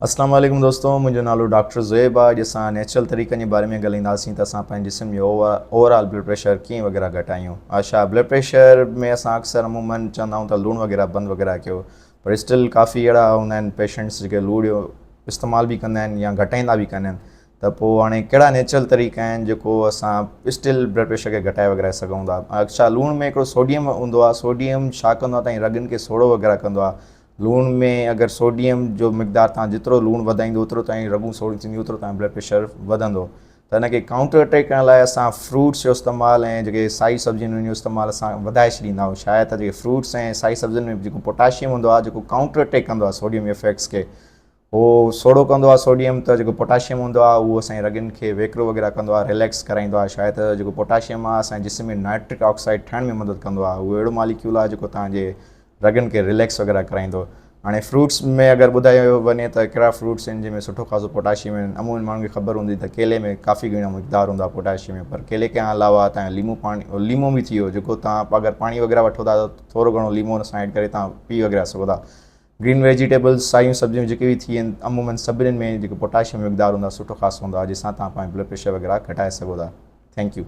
اسلام عليڪم دوستو منهنجو نالو ڊاڪٽر زويب آهي اڄ اسان نيچرل طريقن جي باري ۾ ڳالهائينداسين ته اسان پنهنجي جسم جو اوور آل بلڊ پريشر ڪيئن وغيره گهٽايون اڇا بلڊ پريشر ۾ اسان اڪثر عمومن چوندا آهيون ته لوڻ وغيره بند وغيره ڪيو پر اسٽل ڪافي اهڙا هوندا آهن پيشنٽس جيڪي لوڻ جو استعمال به ڪندا آهن يا گهٽائيندا به ڪانه آهن ته پوء هاڻي ڪهڙا نيچرل طريقا آهن جيڪو اسان اسٽل بلڊ پريشر کي گهٽائي وغيره سگهون ٿا اڇا لوڻ ۾ هڪڙو سوڊيم هوندو آهي سوڊيم ڇا ڪندو آهي تنهنجي رڳن کي سوڙهو وغيره ڪندو آهي لوڻ ۾ اگر سوڊيم جو مقدار توهان جيترو لوڻ وڌائيندو اوترو توهان جون رڳون سوڙهيون ٿينديون اوترو توهان جو بلڊ پريشر وڌندو ته ان کي ڪائونٽر اٽيڪ ڪرڻ لاء اسان فروٽس جو استعمال ۽ جيڪي سائي سبزيون آهن ان جو استعمال اسان وڌائي ڇڏيندا آهيون شايد ته جيڪي فروٽس ۽ سائي سبزين ۾ جيڪو پوٽاشيم هوندو آهي جيڪو ڪائونٽر اٽيڪ ڪندو آهي سوڊيم افيڪٽس کي هو سوڙهو ڪندو آهي سوڊيم ته جيڪو پوٽاشيم هوندو آهي اهو اسان جي رڳن کي ويڪرو وغيره ڪندو آهي رليڪس ڪرائيندو آهي شايد ته جيڪو پوٽاشيم آهي اسان جي جسم ۾ نائٽرڪ آڪسائيڊ ٺاهڻ ۾ مدد ڪندو آهي اهو اهڙو ماليڪيول آهي جيڪو توهان جي رڳن کي رليڪس وغيره ڪرائيندو هاڻي فروٽس ۾ اگر ٻڌايو وڃي ته ڪهڙا فروٽس آهن جنهن ۾ سٺو خاصو پوٽاشيم آهن عمومن ماڻهن کي خبر هوندي ته ڪيلي ۾ ڪافي گهڻو مقدار هوندو آهي پوٽاشيم جو پر ڪيلي کان علاوه توهان ليمو پاڻي ليمو به ٿي ويو جيڪو توهان اگر پاڻي وغيره وٺو ٿا ته ٿورو گهڻو ليمو ان سان ايڊ ڪري توهان پي وغيره سگهو ٿا گرين ويجيٽيبلز، سايون سبزيون جيڪي به ٿي آهن عمومن سڀني ۾ جيڪو پوٽاشيم جو مقدار هوندو آهي سٺو خاصو هوندو آهي جنهن سان توهان پنهنجو بلڊ پريشر وغيره گهٽائي سگهو ٿا. Thank you.